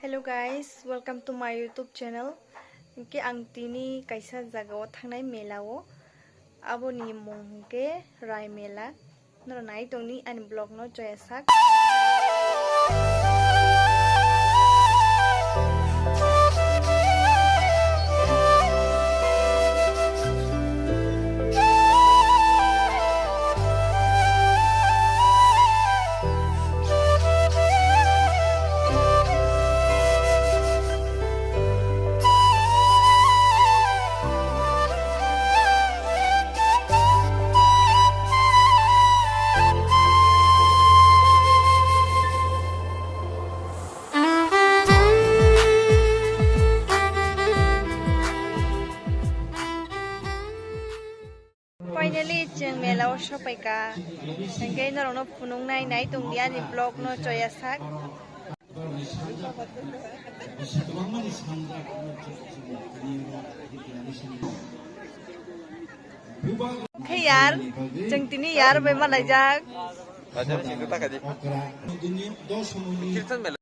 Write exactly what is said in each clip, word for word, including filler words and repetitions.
Hello guys, welcome to my YouTube channel. Hwnkhe ang tini kaisa jagao thangnai mela o, aboni mung hwnkhe Rai Mela. Norok nai tongni ani vlog no choya sak. Finally, chwng mela o sopaikha. Hwnkhe norokno phunuknai nai tongdi ani vlog no choya sak. Khe yar, chwng tini yar bai malaijak. Bajar singkhe takadi. Kirtan mela.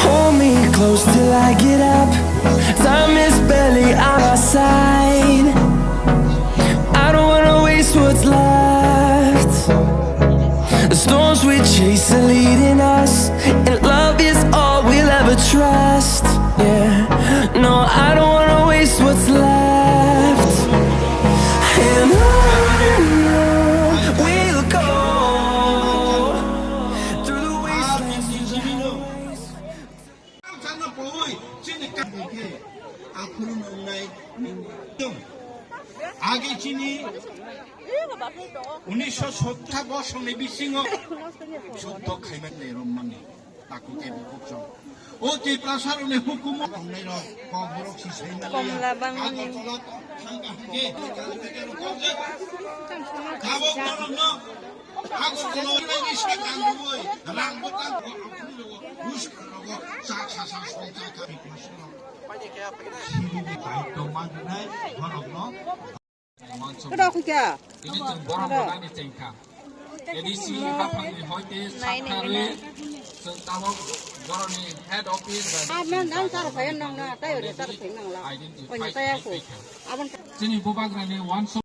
Hold me close till I get up. Time is barely on our side. I don't wanna waste what's left. The storms we chase are leading us, and love is all we'll ever trust. Yeah, no, I don't wanna waste what's left. And on we'll go through the wastelands and highways. Chana poi, chini ka khe, aphuru nungnai, age chini unisho sotto bosongni bisingo, sotto khaimani romani, taku ke bukukchong. O Tiprasa rokni hukumu tongnai rok, kok borok si saimani. Komla bangmani. Agartala thangka hake, kabo borokno, Agartala ni sakang roi, rang botang ko aphuru rok. Buskang rogo chak sasa song chak kha. Sibini daityo mangnai borokno. Kada khuikha? Tini chwng borok rwnani chengkha. A D C haphangni hoite sakha rwi chwng tabok borokni head office bai. Identify khaikha. Chini bubagrani wansuk.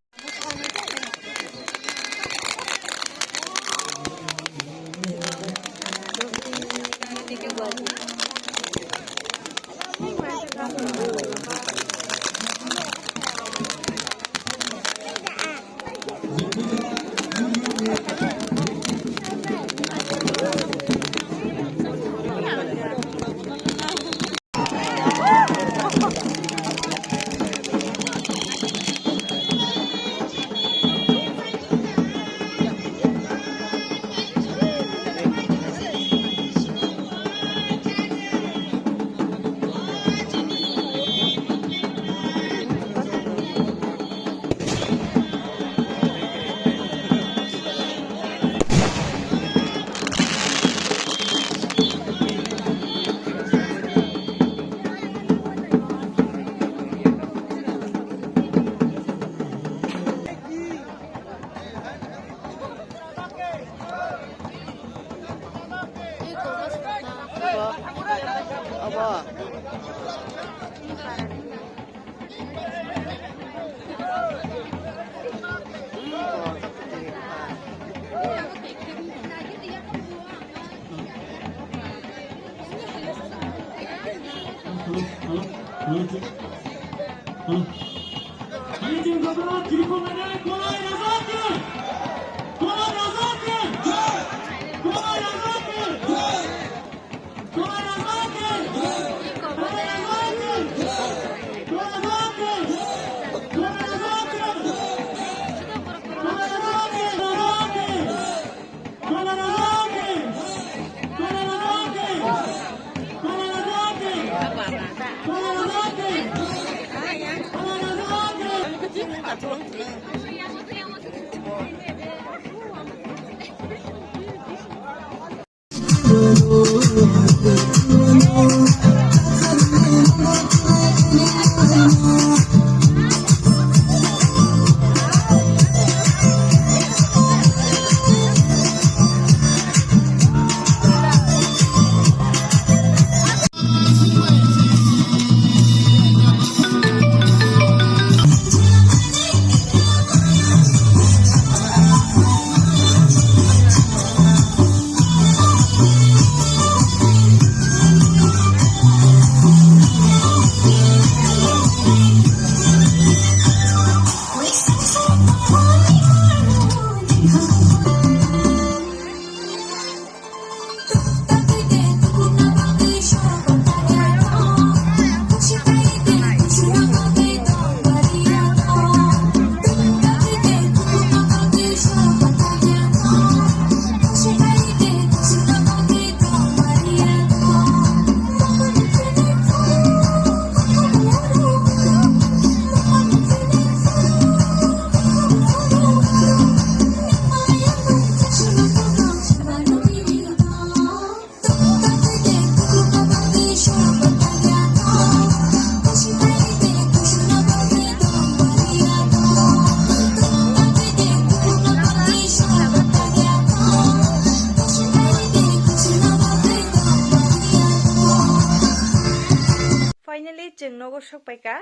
Nogo sokpaika.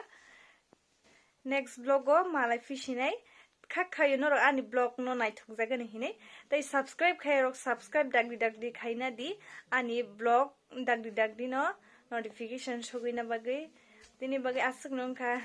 Next vlog o malai phisinai. Kha khayo norok ani vlog no naithok jagani hinwi. Tai subscribe khairok subscribe dagdi dagdi khaina di. Ani vlog dagdi dagdi no notification sogwina bagwi. Tini bagwi aswk no wngkha.